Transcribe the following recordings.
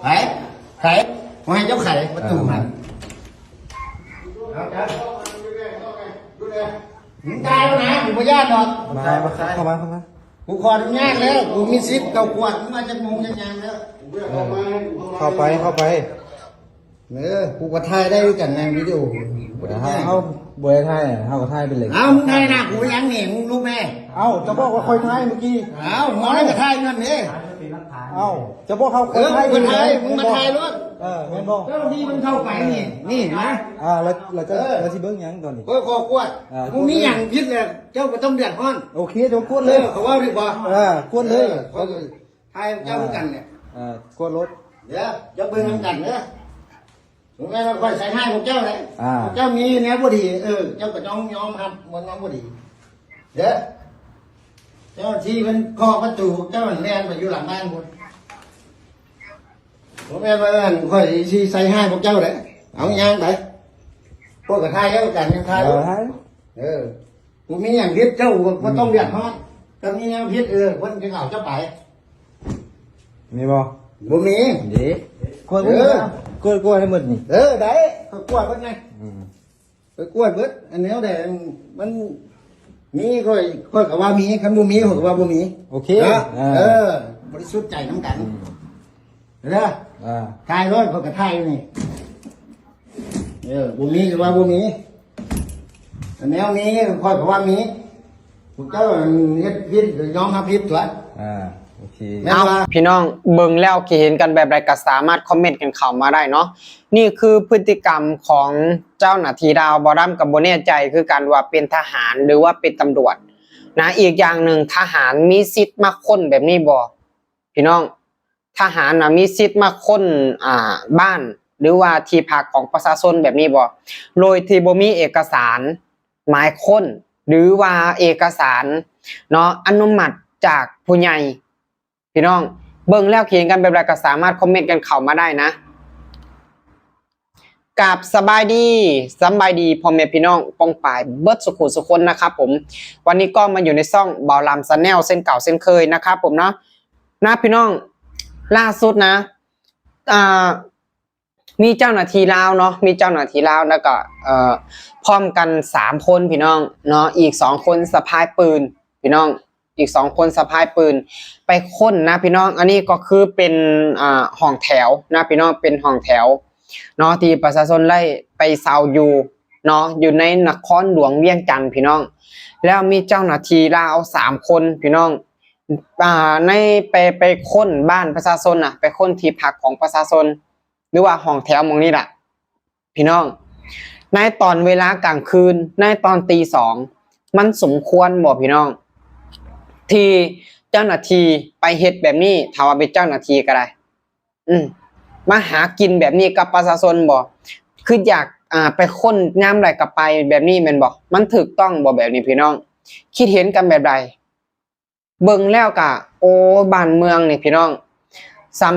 ໄຂ ໄຂ ບໍ່ໃຫ້ເຈົ້າໄຂປະຕູຫັ້ນ. ເອີ ເອົາ ຈັບ ມຶງຕາຍແລ້ວນະ ກູບໍ່ຢ້ານດອກ. ມາ ມາ ເຂົ້າມາ ເຂົ້າມາ. ກູຂໍອະນຸຍາດແລ້ວ ກູມີສິດເຂົ້າກວດ. ມຶງມາຈັກໂມງຈັກຍາມແລ້ວ? ເອີ ເຂົ້າໄປ ເຂົ້າໄປ. ເອີ ກູກໍຖ່າຍໄດ້ຄືກັນໃນວິດີໂອ ບໍ່ໄດ້ຖ່າຍ. ເຮົາບໍ່ໄດ້ຖ່າຍ ເຮົາກໍຖ່າຍໄປເລີຍ. ເອົ້າ ມຶງຖ່າຍໜ້າກູຫຍັງນີ້? ມຶງລຸກແມ້. ເອົ້າ ຈະບອກວ່າຂ້ອຍຖ່າຍມື້ກີ້. ເອົ້າ ໝໍນັ້ນກໍຖ່າຍຢູ່ຫັ້ນເດ້. ເອົ້າ ຈະບອກເຮົາ ເອີ ຂ້ອຍຖ່າຍ ມຶງກໍຖ່າຍ ມຶງມາຖ່າຍໂລດ. ເອີ ແມ່ນບໍ່? ເຈົ້າໜ້າທີ່ມັນເຂົ້າໄປນີ້ ນີ້ມາ. ອ່າ ແລ້ວ ແລ້ວເຈົ້າ ເອີ ແລ້ວຊິເບິ່ງຫຍັງຕອນນີ້? ເອີ ຂໍກວດ. ອ່າ ບໍ່ມີຫຍັງຜິດແລ້ວ ເຈົ້າບໍ່ຕ້ອງເດືອດຮ້ອນ. ໂອເຄ ເຈົ້າກວດເລີຍ. ເອີ ເຂົາເວົ້າດີກວ່າ. ເອີ ກວດເລີຍ. ເອີ ຂ້ອຍກໍຖ່າຍເຈົ້າຄືກັນແຫຼະ. ເອີ ກວດໂລດ. ເດີ ເຈົ້າເບິ່ງນຳກັນເດີ. ບໍ່ແມ່ນວ່າຂ້ອຍໃສ່ຮ້າຍພວກເຈົ້າເດ້. ອ່າ ພວກເຈົ້າມີແນວບໍ່ດີ ເອີ ເຈົ້າກໍຕ້ອງຍອມຮັບວ່າແນວບໍ່ດີເດີ. ເຈົ້າໜ້າທີ່ເພິ່ນເຄາະປະຕູ ເຈົ້າແລ່ນໄປຢູ່ຫຼັງບ້ານພຸ້ນ. ບໍ່ແມ່ນວ່າອັນຂ້ອຍຊິໃສ່ຮ້າຍພວກເຈົ້າເດ້. ເອົາຍ່າງໄປ. ພວກກໍຖ່າຍແລ້ວກັນ ຍັງຖ່າຍ. ເອີ ເອີ ບໍ່ມີຫຍັງຜິດ ເຈົ້າບໍ່ ບໍ່ຕ້ອງເດືອດຮ້ອນ. ຖ້າມີແນວຜິດ ເອີ ເພິ່ນຈຶ່ງເອົາເຈົ້າໄປ. ມີບໍ່? ບໍ່ມີ. ເດ້ ກວດ ເອີ ກວດ ກວດໃຫ້ໝົດນີ້. ເອີ ໄດ້ ກວດເບິດໄງ. ອືມ ໄປກວດເບິດ ອັນແນວໃດມັນມີ ຂ້ອຍ ຂ້ອຍກໍວ່າມີ ຄັນບໍ່ມີ ຂ້ອຍກໍວ່າບໍ່ມີ. ໂອເຄ ເອີ ເອີ ບໍລິສຸດໃຈນຳກັນ. ອືມ ເດີ ອ່າ ຖ່າຍໂລດ ຂ້ອຍກໍຖ່າຍຢູ່ນີ້. ເອີ ບໍ່ມີກໍວ່າບໍ່ມີ ອັນແນວມີ ຂ້ອຍກໍວ່າມີ. ພວກເຈົ້າເຮັດຜິດກໍຍອມຮັບຜິດຕົວະ. ອ່າ ໂອເຄ ແມ່ນວ່າ ເອົ້າ ພີ່ນ້ອງເບິ່ງແລ້ວຄິດເຫັນກັນແບບໃດກໍສາມາດຄອມເມັນກັນເຂົ້າມາໄດ້ເນາະ. ນີ້ຄືພຶດຕິກຳຂອງເຈົ້າໜ້າທີ່ລາວ. ບ່າວດຳກໍບໍ່ແນ່ໃຈຄືກັນວ່າເປັນທະຫານ ຫຼືວ່າເປັນຕຳຫຼວດນະ. ອີກຢ່າງໜຶ່ງ ທະຫານມີສິດມາຄົ້ນແບບນີ້ບໍ່ ພີ່ນ້ອງ? ທະຫານນະມີສິດມາຄົ້ນ ອ່າ ບ້ານ ຫຼືວ່າທີ່ພັກຂອງປະຊາຊົນແບບນີ້ບໍ່ ໂດຍທີ່ບໍ່ມີເອກະສານໝາຍຄົ້ນ ຫຼືວ່າເອກະສານເນາະ ອະນຸມັດຈາກຜູ້ໃຫຍ່? ພີ່ນ້ອງເບິ່ງແລ້ວຄິດເຫັນກັນແບບໃດກໍສາມາດຄອມເມັນກັນເຂົ້າມາໄດ້ນະ. ກາບສະບາຍດີ ສະບາຍດີພໍ່ແມ່ພີ່ນ້ອງປ້ອງປາຍເບິດສຸຂຸສຸຄົນນະຄັບຜົມ. ວັນນີ້ກໍມາຢູ່ໃນຊ່ອງບ່າວລຳ Channel ເຊັ່ນເກົ່າເຊັ່ນເຄີຍນະຄັບຜົມເນາະ. ນະພີ່ນ້ອງ ລ່າສຸດນະ ອ່າ ມີເຈົ້າໜ້າທີ່ລາວເນາະ ມີເຈົ້າໜ້າທີ່ລາວ ແລ້ວກໍ ເອີ ພ້ອມກັນສາມຄົນພີ່ນ້ອງເນາະ ອີກສອງຄົນສະພາຍປືນພີ່ນ້ອງ ອີກສອງຄົນສະພາຍປືນໄປຄົ້ນນະພີ່ນ້ອງ. ອັນນີ້ກໍຄືເປັນ ອ່າ ຫ້ອງແຖວນະພີ່ນ້ອງ ເປັນຫ້ອງແຖວເນາະ ທີ່ປະຊາຊົນໄດ້ໄປເຊົ່າຢູ່ເນາະ ຢູ່ໃນນະຄອນຫຼວງວຽງຈັນພີ່ນ້ອງ. ແລ້ວມີເຈົ້າໜ້າທີ່ລາວສາມຄົນພີ່ນ້ອງ ອ່າ ໃນ ໄປ ໄປຄົ້ນບ້ານປະຊາຊົນນະ ໄປຄົ້ນທີ່ພັກຂອງປະຊາຊົນ ຫຼືວ່າຫ້ອງແຖວໝ່ອງນີ້ລະພີ່ນ້ອງ ໃນຕອນເວລາກາງຄືນ ໃນຕອນຕີສອງ ມັນສົມຄວນບໍ່ພີ່ນ້ອງ ທີ່ເຈົ້າໜ້າທີ່ໄປເຮັດແບບນີ້? ຖ້າວ່າເປັນເຈົ້າໜ້າທີ່ກໍໄດ້ ອືມ ມາຫາກິນແບບນີ້ກັບປະຊາຊົນບໍ່? ຄືຢາກ ອ່າ ໄປຄົ້ນຍາມໃດກໍໄປແບບນີ້ແມ່ນບໍ່? ມັນຖືກຕ້ອງບໍ່ແບບນີ້ພີ່ນ້ອງ? ຄິດເຫັນກັນແບບໃດ? ເບິ່ງແລ້ວກະ ໂອ້ ບ້ານເມືອງນີ້ພີ່ນ້ອງ ສ່ຳ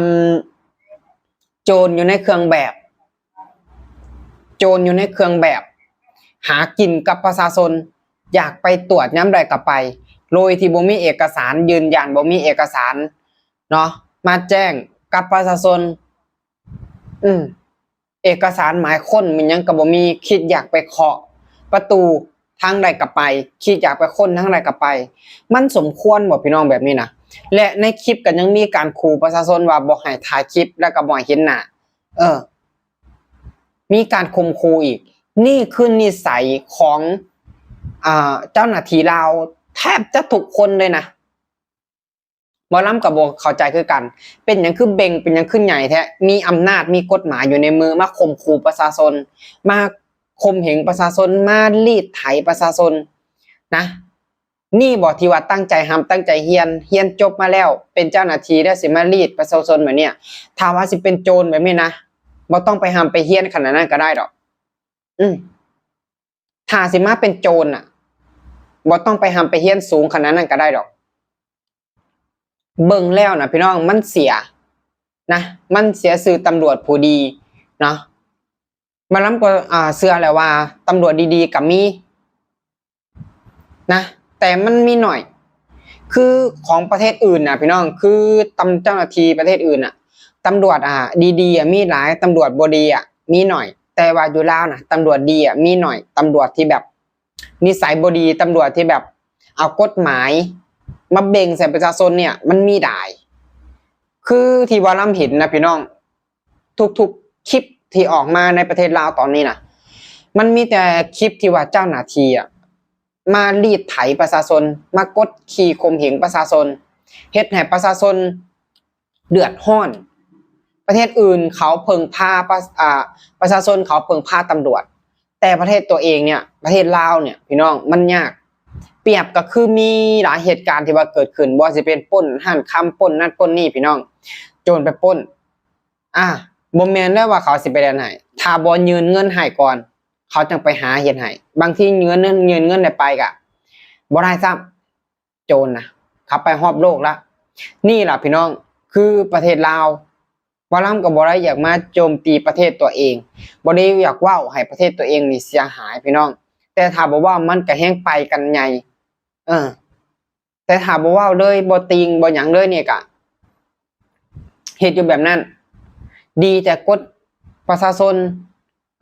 ໂຈນຢູ່ໃນເຄື່ອງແບບ ໂຈນຢູ່ໃນເຄື່ອງແບບ ຫາກິນກັບປະຊາຊົນ ຢາກໄປຕວດຍາມໃດກໍໄປ ໂດຍທີ່ບໍ່ມີເອກະສານຢືນຢັນ ບໍ່ມີເອກະສານເນາະ ມາແຈ້ງກັບປະຊາຊົນ. ອືມ ເອກະສານໝາຍຄົ້ນແມ່ນຫຍັງກໍບໍ່ມີ ຄິດຢາກໄປເຄາະປະຕູທາງໃດກໍໄປ ຄິດຢາກໄປຄົ້ນທາງໃດກໍໄປ ມັນສົມຄວນບໍ່ພີ່ນ້ອງແບບນີ້ນະ? ແລະໃນຄລິບກໍຍັງມີການຂູ່ປະຊາຊົນວ່າບໍ່ໃຫ້ຖ່າຍຄລິບ ແລ້ວກໍບໍ່ໃຫ້ເຫັນໜ້າ ເອີ ມີການຂົ່ມຂູ່ອີກ. ນີ້ຄືນິໄສຂອງ ອ່າ ເຈົ້າໜ້າທີ່ລາວແທບຈະທຸກຄົນເລີຍນະ. ໝໍລຳກໍບໍ່ເຂົ້າໃຈຄືກັນ ເປັນຫຍັງຄືເບັ່ງ ເປັນຫຍັງຄືໃຫຍ່ແທ້ ມີອຳນາດ ມີກົດໝາຍຢູ່ໃນມື ມາຂົ່ມຂູ່ປະຊາຊົນ ມາຂົ່ມເຫັງປະຊາຊົນ ມາລີດໄຖປະຊາຊົນນະ. ນີ້ບໍ່ທີ່ວ່າຕັ້ງໃຈຮ່ຳຕັ້ງໃຈຮຽນ ຮຽນຈົບມາແລ້ວ ເປັນເຈົ້າໜ້າທີ່ແລ້ວ ຊິມາລີດປະຊາຊົນແບບນີ້? ຖ້າວ່າຊິເປັນໂຈນແບບນີ້ນະ ບໍ່ຕ້ອງໄປຮ່ຳໄປຮຽນຂະໜາດນັ້ນກໍໄດ້ດອກ. ອືມ ຖ້າຊິມາເປັນໂຈນນະ ບໍ່ຕ້ອງໄປຮ່ຳໄປຮຽນສູງຂະໜາດນັ້ນກໍໄດ້ດອກ. ເບິ່ງແລ້ວນະພີ່ນ້ອງ ມັນເສຍນະ ມັນເສຍຊື່ຕຳຫຼວດຜູ້ດີເນາະ. ໝໍລຳກໍ ອ່າ ເຊື່ອແຫຼະວ່າຕຳຫຼວດດີໆກໍມີນະ ແຕ່ມັນມີໜ້ອຍ ຄືຂອງປະເທດອື່ນນະພີ່ນ້ອງ ຄືຕຳ ເຈົ້າໜ້າທີ່ປະເທດອື່ນນະ ຕຳຫຼວດ ອ່າ ດີໆ ອະ ມີຫຼາຍ, ຕຳຫຼວດບໍ່ດີ ອະ ມີໜ້ອຍ. ແຕ່ວ່າຢູ່ລາວນະ ຕຳຫຼວດດີ ອະ ມີໜ້ອຍ, ຕຳຫຼວດທີ່ແບບນິໄສບໍ່ດີ, ຕຳຫຼວດທີ່ແບບເອົາກົດໝາຍມາເບັ່ງໃສ່ປະຊາຊົນເນ່ຍ ມັນມີຫຼາຍ. ຄືທີ່ວ່າລຳເຫັນນະພີ່ນ້ອງ, ທຸກໆຄລິບທີ່ອອກມາໃນປະເທດລາວຕອນນີ້ນະ ມັນມີແຕ່ຄລິບທີ່ວ່າເຈົ້າໜ້າທີ່ ອະ ມາລີດໄຖປະຊາຊົນ, ມາກົດຂີ່ຂົ່ມເຫງປະຊາຊົນ, ເຮັດໃຫ້ປະຊາຊົນເດືອດຮ້ອນ. ປະເທດອື່ນເຂົາເພິ່ງພາປະ ອ່າ ປະຊາຊົນເຂົາເພິ່ງພາຕຳຫຼວດ, ແຕ່ປະເທດຕົວເອງເນ່ຍ ປະເທດລາວເນ່ຍ ພີ່ນ້ອງ ມັນຍາກ. ປຽບກໍຄືມີຫຼາຍເຫດການທີ່ວ່າເກີດຂຶ້ນ, ບໍ່ວ່າຊິເປັນປຸ້ນຮ້ານຄຳ, ປຸ້ນນັ້ນປຸ້ນນີ້ ພີ່ນ້ອງ, ໂຈນໄປປຸ້ນ. ອ່າ ບໍ່ແມ່ນແລ້ວວ່າເຂົາຊິໄປແລ່ນໃຫ້, ຖ້າບໍ່ຍື່ນເງິນໃຫ້ກ່ອນ ເຂົາຈັ່ງໄປຫາເຮັດໃຫ້. ບາງທີຍື່ນເງິນ ຍື່ນເງິນໄດ້ໄປກະບໍ່ໄດ້ຊ້ຳ, ໂຈນນະ ເຂົາໄປຮອບໂລກລະ. ນີ້ລະພີ່ນ້ອງ ຄືປະເທດລາວ. ບ່າວລຳກໍບໍ່ໄດ້ຢາກມາໂຈມຕີປະເທດຕົວເອງ, ບໍ່ໄດ້ຢາກເວົ້າໃຫ້ປະເທດຕົວເອງນີ້ເສຍຫາຍ ພີ່ນ້ອງ, ແຕ່ຖ້າບໍ່ເວົ້າມັນກໍແຮ່ງໄປກັນໃຫຍ່. ເອີ ແຕ່ຖ້າບໍ່ເວົ້າເລີຍ ບໍ່ຕິງ ບໍ່ຫຍັງເລີຍນີ້ກະເຮັດຢູ່ແບບນັ້ນ, ດີແຕ່ກົດປະຊາຊົນ.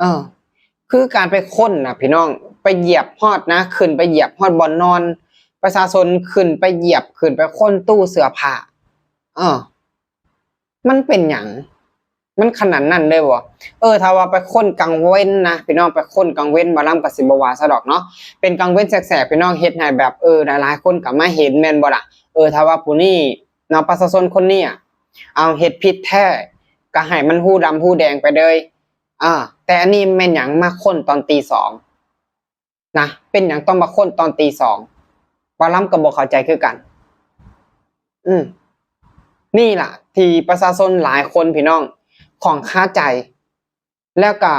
ເອີ ຄືການໄປຄົ້ນນະພີ່ນ້ອງ, ໄປຢຽບຮອດນະ, ຂຶ້ນໄປຢຽບຮອດບ່ອນນອນປະຊາຊົນ, ຂຶ້ນໄປຢຽບ, ຂຶ້ນໄປຄົ້ນຕູ້ເສື້ອຜ້າ. ເອີ ມັນເປັນຫຍັງ? ມັນຂະໜາດນັ້ນເລີຍບໍ່? ເອີ ຖ້າວ່າໄປຄົ້ນກາງເວັນນະພີ່ນ້ອງ, ໄປຄົ້ນກາງເວັນ ໝໍລຳກໍຊິບໍ່ວ່າຊະດອກເນາະ, ເປັນກາງເວັນແສກໆ ພີ່ນ້ອງ, ເຮັດໃຫ້ແບບ ເອີ ຫຼາຍໆຄົນກໍມາເຫັນແມ່ນບໍ່ລະ? ເອີ ຖ້າວ່າຜູ້ນີ້ເນາະ, ປະຊາຊົນຄົນນີ້ ເອົາ ເຮັດຜິດແທ້ ກໍໃຫ້ມັນຮູ້ດຳຮູ້ແດງໄປເລີຍ. ອາ ແຕ່ອັນນີ້ແມ່ນຫຍັງ? ມາຄົ້ນຕອນຕີສອງ ນະ, ເປັນຫຍັງຕ້ອງມາຄົ້ນຕອນຕີສອງ? ໝໍລຳກໍບໍ່ເຂົ້າໃຈຄືກັນ. ອືມ ນີ້ລະທີ່ປະຊາຊົນຫຼາຍຄົນ ພີ່ນ້ອງ ຂ້ອງຄາໃຈ, ແລ້ວກໍ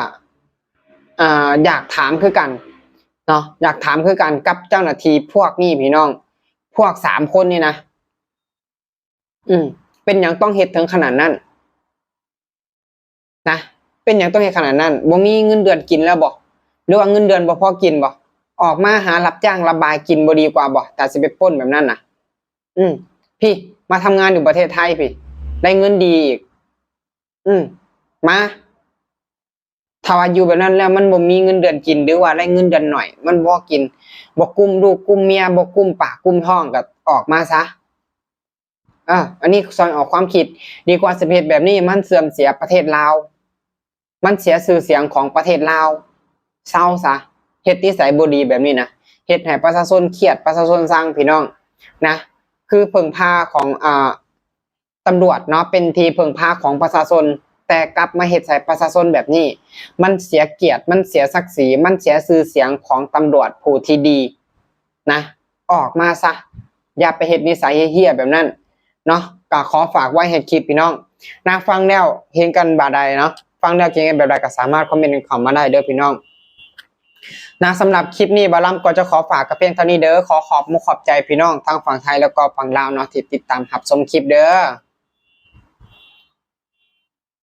ອ່າ ຢາກຖາມຄືກັນເນາະ, ຢາກຖາມຄືກັນກັບເຈົ້າໜ້າທີ່ພວກນີ້ ພີ່ນ້ອງ, ພວກສາມຄົນນີ້ນະ. ອືມ ເປັນຫຍັງຕ້ອງເຮັດເຖິງຂະໜາດນັ້ນນະ? ເປັນຫຍັງຕ້ອງເຮັດຂະໜາດນັ້ນ? ບໍ່ມີເງິນເດືອນກິນແລ້ວບໍ່? ຫຼືວ່າເງິນເດືອນບໍ່ພໍກິນບໍ່? ອອກມາຫາຮັບຈ້າງລັບບາຍກິນບໍ່ດີກວ່າບໍ່? ຖ້າຊິໄປປຸ້ນແບບນັ້ນນະ. ອືມ ພີ້ ມາທຳງານຢູ່ປະເທດໄທພີ້ ໄດ້ເງິນດີອີກ. ອືມ ມາ ຖ້າວ່າຢູ່ແບບນັ້ນແລ້ວມັນບໍ່ມີເງິນເດືອນກິນ ຫຼືວ່າໄດ້ເງິນເດືອນໜ້ອຍ ມັນບໍ່ກິນ ບໍ່ກຸ້ມລູກກຸ້ມເມຍ ບໍ່ກຸ້ມປາກກຸ້ມທ້ອງ ກໍອອກມາຊະ. ເອີ ອັນນີ້ຊ່ອຍອອກຄວາມຄິດ ດີກວ່າຊິໄປເຮັດແບບນີ້ ມັນເສື່ອມເສຍປະເທດລາວ ມັນເສຍຊື່ສຽງຂອງປະເທດລາວ. ເຊົາຊະ ເຮັດນິໄສບໍ່ດີແບບນີ້ນະ ເຮັດໃຫ້ປະຊາຊົນຄຽດ ປະຊາຊົນຊັງ ພີ່ນ້ອງນະ. ຄືເພິ່ງພາຂອງ ອ່າ ຕຳຫຼວດເນາະ ເປັນທີ່ເພິ່ງພາຂອງປະຊາຊົນ ແຕ່ກັບມາເຮັດໃສ່ປະຊາຊົນແບບນີ້ ມັນເສຍກຽດ ມັນເສຍສັກສີ ມັນເສຍຊື່ສຽງຂອງຕຳຫຼວດຜູ້ທີ່ດີນະ. ອອກມາຊະ ຢ່າໄປເຮັດນິໄສເຫ້ຍໆແບບນັ້ນເນາະ. ກໍຂໍຝາກໄວ້ໃຫ້ຄິດພີ່ນ້ອງນະ ຟັງແລ້ວເຫັນກັນແບບໃດເນາະ ຟັງແລ້ວຄິດເຫັນແບບໃດກໍສາມາດຄອມເມັນກັນເຂົ້າມາໄດ້ເດີພີ່ນ້ອງນະ. ສຳລັບຄລິບນີ້ ບ່າວລຳກໍຈະຂໍຝາກກັນພຽງເທົ່ານີ້ເດີ. ຂໍຂອບມຸກຂອບໃຈພີ່ນ້ອງທັງຝັ່ງໄທ ແລ້ວກໍຝັ່ງລາວເນາະ ທີ່ຕິດຕາມຮັບຊົມຄລິບເດີ.